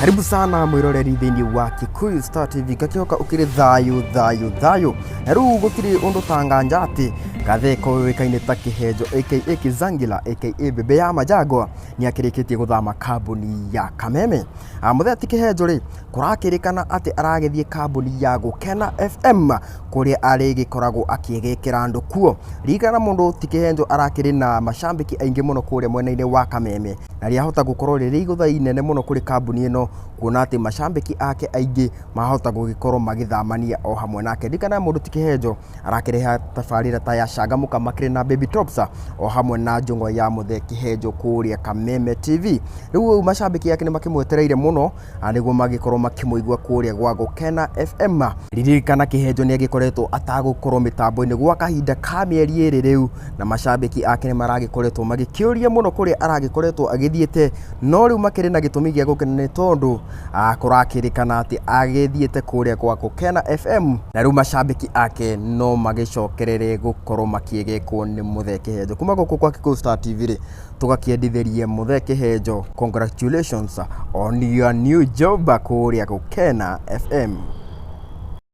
Karibu sana mwiroreri thiini wa Kikuyu Star TV. Ngakĩhoka ũkĩrĩ thayũ thayũ thayũ. Na rĩu gũtirĩ ũndũ ta nganja atĩ Gathee koĩkaine ta Kĩhenjo aka Kizangila aka Bebe ya Majangwa nĩ akĩrĩkĩtie gũthama kambuni ya Kameme. Mũthee ti Kĩhenjo rĩ, kũrakĩrĩkana atĩ aragĩthiĩ kambuni ya Gũkena FM kũrĩa arĩgĩkoragwo akĩgĩkĩra andũ kuo. Ririkana mũndũ ti Kĩhenjo arakĩrĩ na macambĩki aingĩ mũno kũrĩa mwena-inĩ wa Kameme, na rĩahota gũkorwo rĩrĩ igũtha inene mũno kũrĩ kambuni ĩno kuona atĩ macambĩki ake aingĩ mahota gũgĩkorwo magĩthamania o hamwe nake. Ririkana mũndũ ti Kĩhenjo arakĩreha tabarĩra ta ya Cangamũka makĩrĩ na Baby Tops o hamwe na njũng'wa ya Mũthee Kĩhenjo kũrĩa Kameme TV. Rĩu macambĩki ake nĩ makĩmwetereire mũno nĩguo magĩkorwo makĩmũigua kũrĩa gwa Gũkena FM. Ririkana Kĩhenjo nĩ agĩkoretwo atagũkorwo mĩtambo-inĩ gwa kahinda ka mĩeri ĩrĩ rĩu, na macambĩki ake nĩ maragĩkoretwo magĩkĩũria mũno kũrĩa aragĩkoretwo agĩthiĩte, no rĩu makĩrĩ na gĩtũmi gĩa gũkena nĩ tondũ kũrakĩrĩkana atĩ agĩthiĩte kũrĩa gwa Gũkena FM, na rĩu macambĩki ake no magĩcokerere gũkorwo makĩegekwo nĩ Mũthee Kĩhenjo. Kuma gũkũ kwa Kikuyu Star TV rĩ, tũgakĩendithĩrie Mũthee Kĩhenjo congratulations on your new job kũrĩa Gũkena FM.